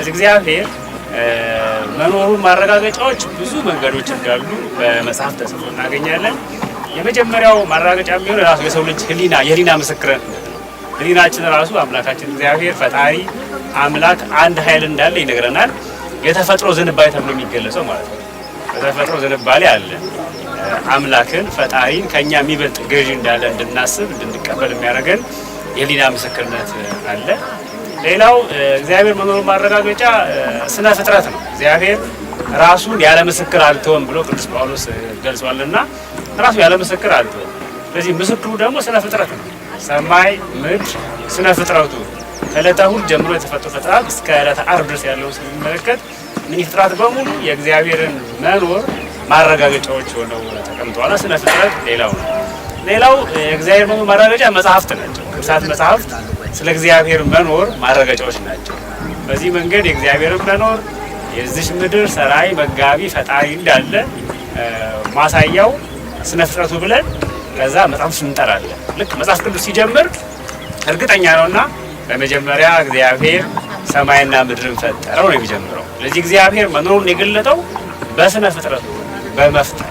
ስለዚህ እግዚአብሔር መኖሩን ማረጋገጫዎች ብዙ መንገዶች እንዳሉ በመጽሐፍ ተጽፎ እናገኛለን። የመጀመሪያው ማረጋገጫ የሚሆነው ራሱ የሰው ልጅ ሕሊና፣ የሕሊና ምስክርነት ነው። ሕሊናችን ራሱ አምላካችን እግዚአብሔር ፈጣሪ አምላክ አንድ ኃይል እንዳለ ይነግረናል። የተፈጥሮ ዝንባሌ ተብሎ የሚገለጸው ማለት ነው። በተፈጥሮ ዝንባሌ አለ። አምላክን፣ ፈጣሪን፣ ከኛ የሚበልጥ ገዢ እንዳለ እንድናስብ፣ እንድንቀበል የሚያደርገን የሕሊና ምስክርነት አለ። ሌላው እግዚአብሔር መኖሩን ማረጋገጫ ስነ ፍጥረት ነው። እግዚአብሔር ራሱን ያለ ምስክር አልተወም ብሎ ቅዱስ ጳውሎስ ገልጿልና ራሱ ያለ ምስክር አልተወም። ስለዚህ ምስክሩ ደግሞ ስነ ፍጥረት ነው። ሰማይ፣ ምድር፣ ስነ ፍጥረቱ ከዕለተ እሑድ ጀምሮ የተፈጠሩ ፍጥረት እስከ ዕለተ ዓርብ ድረስ ያለውን ስንመለከት እነዚህ ፍጥረት በሙሉ የእግዚአብሔርን መኖር ማረጋገጫዎች ሆነው ተቀምጠዋል። ስነ ፍጥረት ሌላው ነው። ሌላው የእግዚአብሔር መኖር ማረጋገጫ መጽሐፍት ናቸው። ቅዱሳት መጽሐፍት ስለ እግዚአብሔር መኖር ማረጋገጫዎች ናቸው። በዚህ መንገድ የእግዚአብሔርን መኖር፣ የዚች ምድር ሰራይ፣ መጋቢ፣ ፈጣሪ እንዳለ ማሳያው ስነ ፍጥረቱ ብለን ከዛ መጽሐፍ እንጠራለን። ልክ መጽሐፍ ቅዱስ ሲጀምር እርግጠኛ ነውና በመጀመሪያ እግዚአብሔር ሰማይና ምድርን ፈጠረው ነው የሚጀምረው። ስለዚህ እግዚአብሔር መኖሩን የገለጠው በስነ ፍጥረቱ በመፍጠር